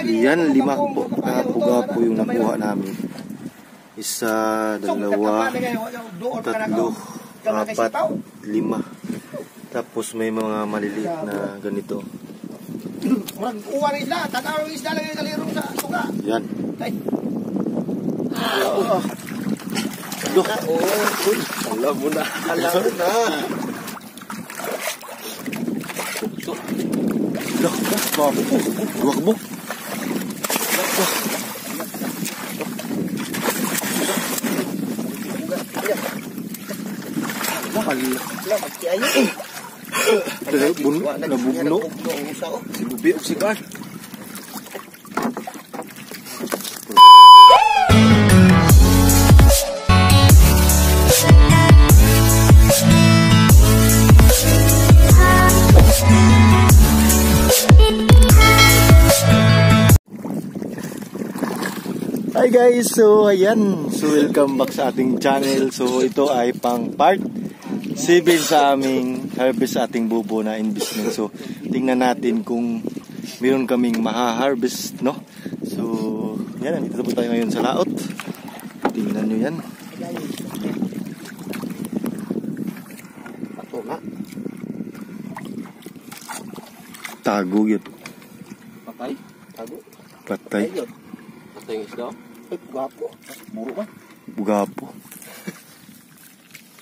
Yan, 5 puga po yung nakuha namin. 1, 2, 3, 4, 5. Tapos may mga maliliit na ganito. Yan. Alam mo na. Alam mo na. Dua kebuk. Nabugno. Si Bubi o si Carl. Hi guys, so ayan, so welcome back sa ating channel. So ito ay pang part 7 sa aming harvest sa ating bubo na investment. So tingnan natin kung meron kaming maha-harvest, no? So yan, nandito po tayo ngayon sa laot. Tingnan nyo yan. Tago yun. Patay? Tago? Patay. Patay yung isda? Ay, pugapo. Buro ba? Pugapo.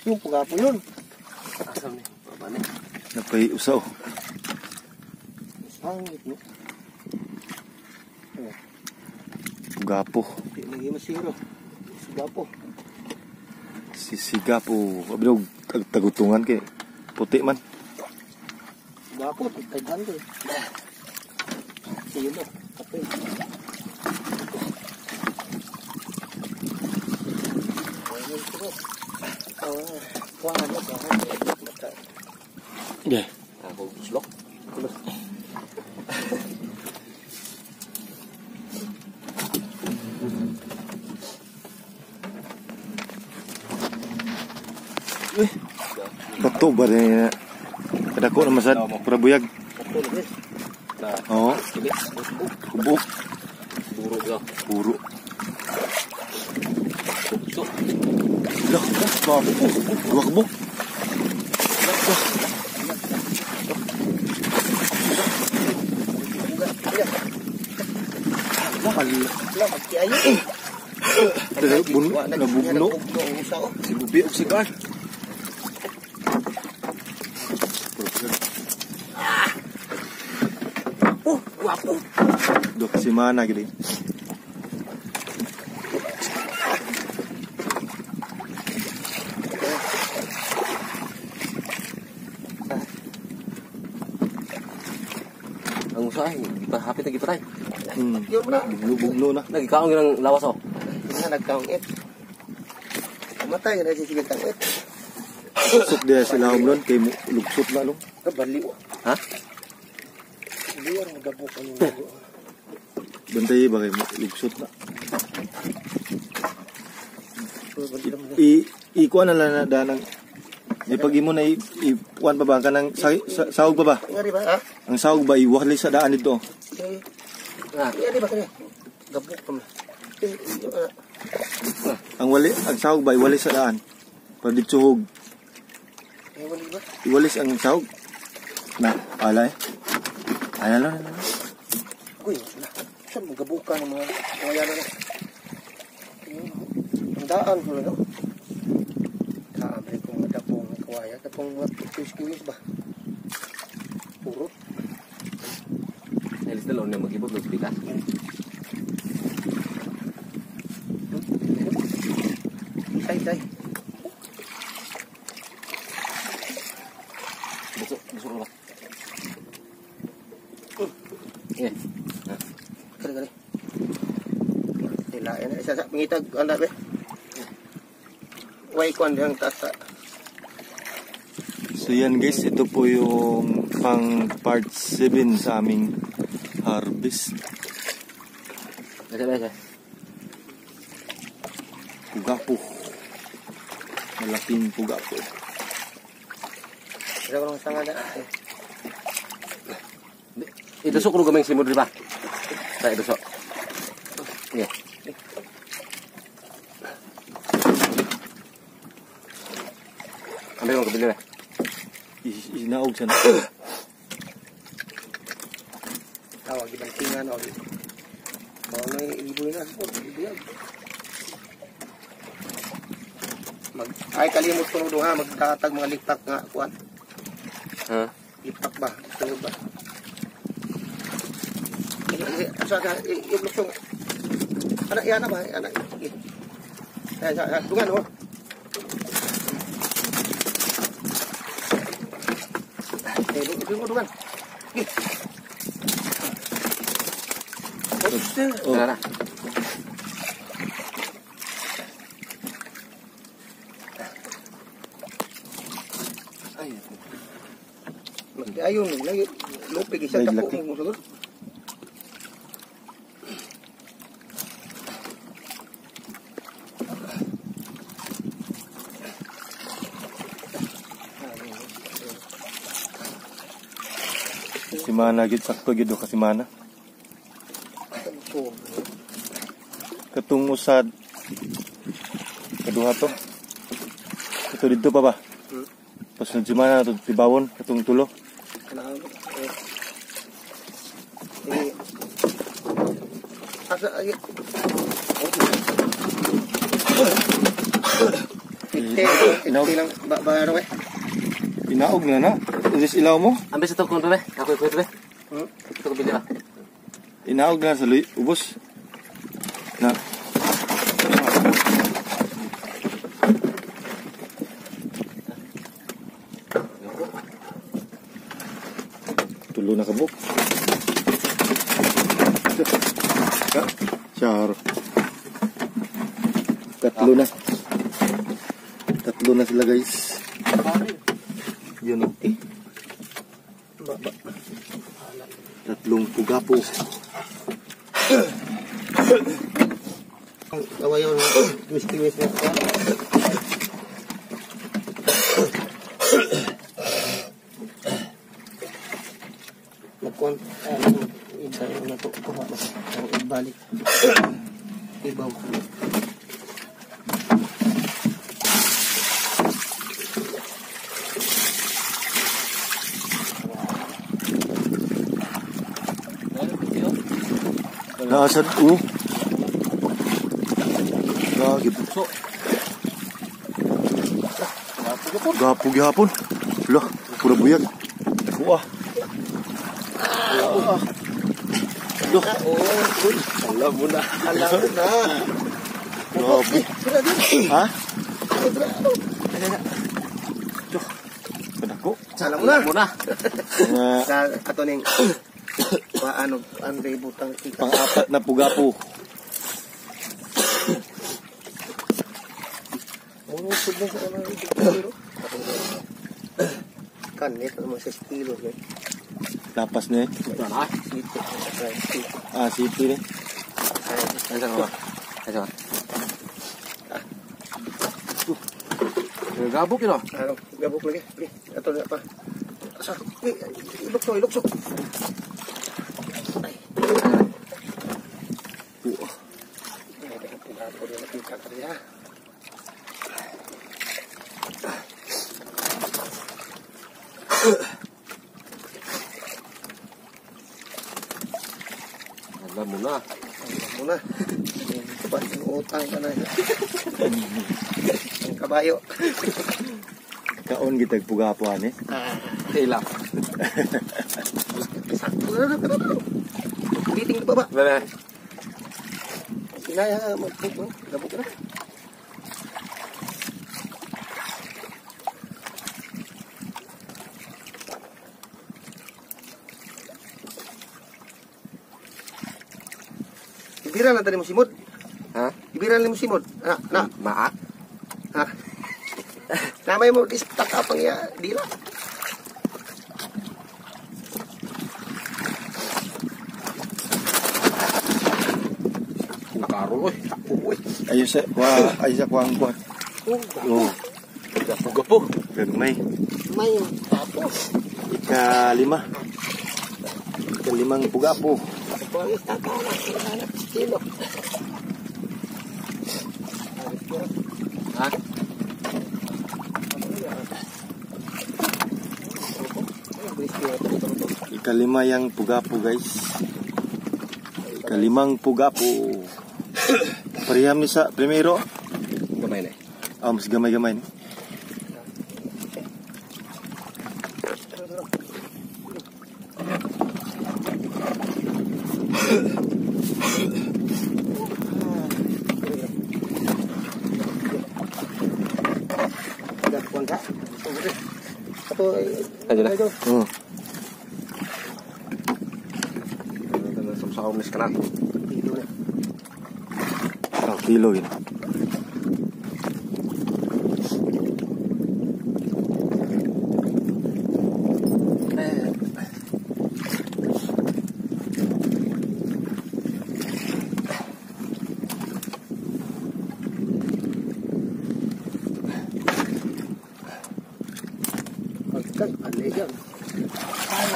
Yung pugapo yun. Asam ni. Baba ni. Napay usaw. Sangit, no? Pugapo. Hindi lagi masiro. Sigapo. Sisigapo. Abilog, tagutungan kay puti man. Pugapo, tagtaghan ko. Sige no, kape. Yeah. Ako slok. Uy. Bato ba rin na? Kadako na masad, pura buyag. Oo. Kubok. Buro ba? Puro. Loh, dua kebuk. Nabugno. Si Bubi o si Carl. Oh, guwapo. Dua kesimana gini. Ang usahay, hapit na gipatay. Bugno na. Nagkaon ng lawas oh. Hindi na nagkaong it. Matay na siya kang it. Lugsot dia sila humlon kay lugsot na no. Baliw. Ha? Baliw ang gabok ano. Bantay ba kay lugsot na. I ikuan na lang na danang ipag imo na ikuan pa ba kanang sahog pa ba? Ngari ba? Ha? Ang sahog ba iwali sa daan dito? Ah, ngari ba kani? Gabok pa man. Ang wali, ang sahog ba iwali sa daan? Para ditsuhog. Iwali ba? Iwalis ang sahog. Na, alay. Ay, ala, ala. Uy, saan mo gabukan ng mga kawayan na? Ang daan ko lang, no? Kaabre ko mga dapong ng kawayan. Dapong mga kiwis-kiwis ba? Puro. Nalis na lang na mag-ibot ng bigas. Tay, tay. Busok, busok na ba? Eh. Kali, kali. Tila, yan. Isa sa pangitag, anak eh. Way kwan diyang tasa. So yan guys, ito po yung pang part 7 sa aming harvest. Isa, isa. Pugapo. Malaking pugapo. Isa ko lang sanga na. Idusok ko gamay simod di ba? Sa idusok. Yeah. Ambil mo kabili na. Inaog siya na. Tawag ibang tingan o. Ano ibuhin na? Mag ay kalimot ko no ha, magtatag mga lipak nga kuan. Ha? Lipak ba? Sunod ba? Sa ka iluksong. Ana yana ba? Ana. Ay, dungan oh. Dungan. Oh. Tara. Ay. Ayun, lagi lupig isa Ay, dako laki. mo sugod. Simana gyud, sakto gyud ka simana. Katong usad kaduha to. Ito dito pa ba? Pasunod simana to tibawon katong tulo. Asa ay. Ite lang ba ano eh? Inaog na na. Ilis ilaw mo. Ambil sa tokon be. Ako ko be. Ito ko bili ba? Inaog na sa ubos. Na. Tulo na kabuk. Char. Tatlo na. Tatlo na sila guys. Yun oh. Tatlong pugapo. Kawayon, twist-twist na. Magkuhan, na to, kuha ba? Ibalik. Ibaw. Nasaan? Oh. Lagi. Gapo gihapon. Lah, pura buyag. Kuha. Loh. Alam mo na. Alam mo na. Grabe. Ha? Tuh. Kadako. Alam mo na. Muna. Mga Sa ato ning paano ang butang tika. pang-apat na pugapo. Muna sud na sa ano kilo. Kan ito mga 6 kilos eh. Lapas na eh. Na. Sito. Ah, city eh. Ay, sa ba? Ay, sa ba? Gabok yun oh. Ano, gabok lagi. Okay, ato na pa. Asa, ilukso, ilukso. Ay. Ay, pugapo rin nakita ka rin ha. Alam mo na. Alam mo na. Ito pa, utang ka na. Ang kabayo. Kaon gitag pugapo ani. Kaila. Sakto na. Giting pa ba? Bebe. Sinaya, magpuk, gabok na. Ibira lang tani mo simod. Ha? Ibira lang mo simod. Na, na. Maa. Ha? Namay mo distak apang ya dila. Nakaroon oy. Uy. Ayo sa kuha, ayo sa kuha ang kuha. Oh, Gapo gapo. gagmay. May tapos. Ika-5. Ikalimang pugapo. Kilo. Ha? Ikalima yang pugapo, guys. Ikalimang pugapo. Pareham ni sa primero. Gamay na eh. Ah, mas gamay-gamay ni. Ayo na. Oh, kilo yun.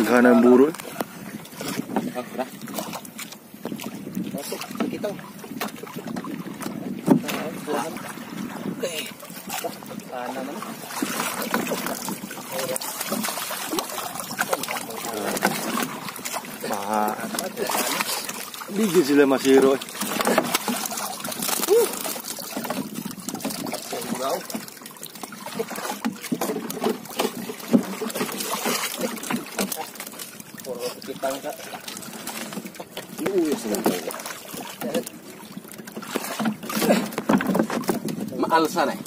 Pagkana ang buro. Di sila masiro. Maalsa na eh.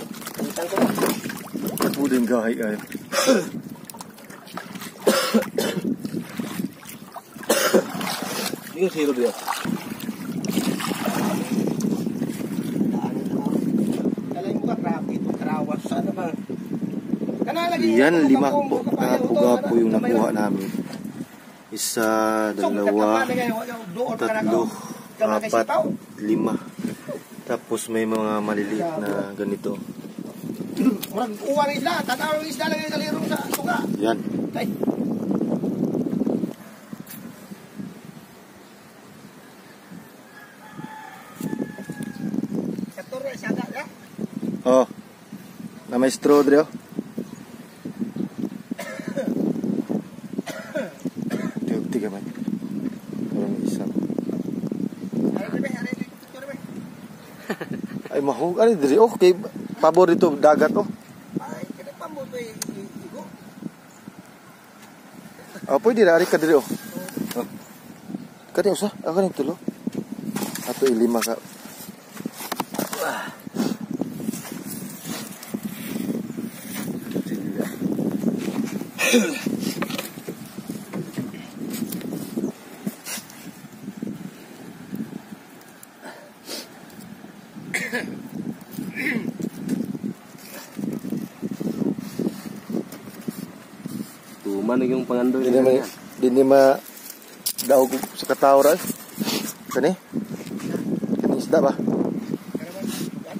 Puding gahi kayo. Hindi ko siro diya. Yan, 5 pugapo yung nakuha namin. 1, 2, 3, 4, 5. Tapos may mga maliliit na ganito. Yan. Oh, na may straw dre oh. Tiga man. Parang isa. Ay mahug ari diri oh kay paborito dagat oh. Ay kini pa mo to igo. Ah, pwede ra ari ka diri oh. Oh. Kani usa, ako ning tulo. Ato ilima ka. Tuman yung pangandoy. Dini ma daog sa katao ra. Kani? Kani isda ba?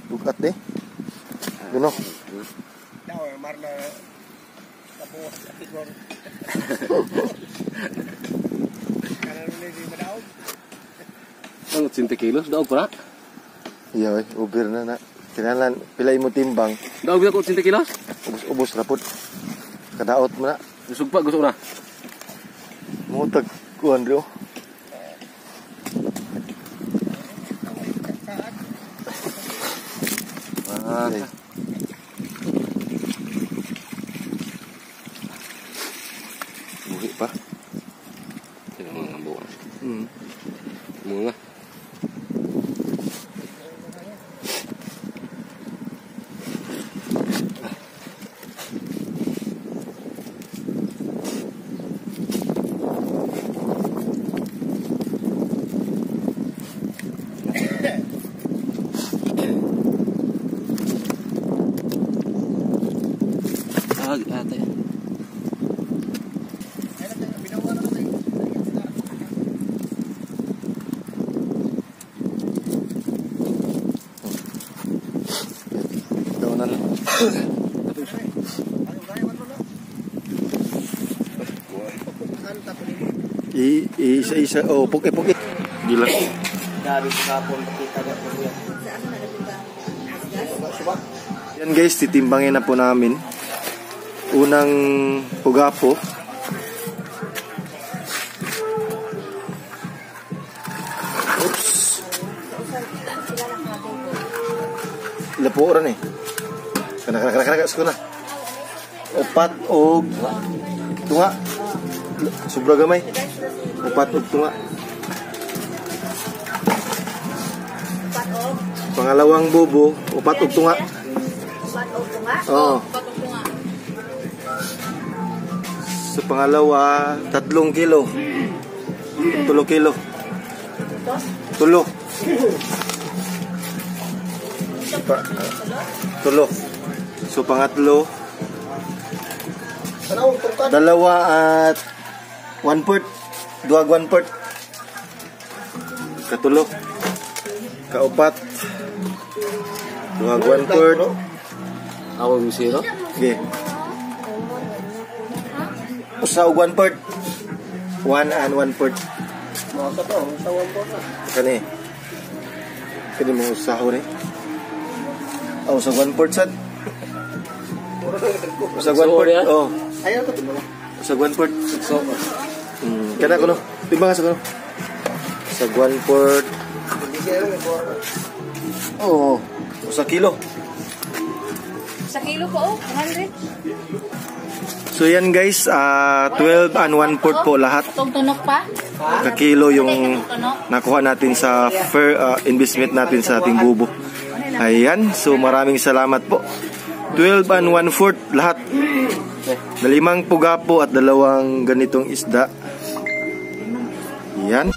Bukat de. Duno. Daw marna kabuhat sa tigor. Ang 80 kilos daog pa. Iya, oy, ubir na na. Kinalan pila imo timbang. Daog ko 80 kilos. Ubos-ubos ra pud. Kadaot mo na. Gusog pa, gusog na. Mutag kuan ro. Ah. Buhi pa. Mga buwan. Mga. Ate. Isa-isa. Oh, puki-puki. Gila. Dari sa kapon makita na po niya. Suba. Yan guys, titimbangin na po namin. Unang pugapo. Oops. Lapuran eh. Kana kana kana kana na. Upat og tunga. Sobra gamay. Upat og tunga. Pangalawang bubo, upat og tunga. Oo. Sa pangalawa, 3 kilo. 3 kilo. Tulo. Tulo. So pangatlo, Ano ang tungkad? 2 1/4. 2 1/4. Katulo. Kaupat. 2 1/4. Ako yung zero. Okay. Usa og 1/4. 1 1/4. Mga ka to, sa 1/4 na. Kani. Kani mo usaho ni. Oh, sa 1/4 sad. Sa 1/4. Oh, Ayaw to timbang. sa 1/4. Kana kuno. Timbang sa kuno. Sa 1/4. Hindi siya lang ito. Oh, 1 kilo. Sa kilo po, oh, 100. So yan guys, 12 1/4 po lahat. Itong tunok pa? Kakilo yung nakuha natin sa fair investment natin sa ating bubo. Ayan, so maraming salamat po. 12 1/4 lahat. Na 5 pugapo at 2 ganitong isda. Ayan.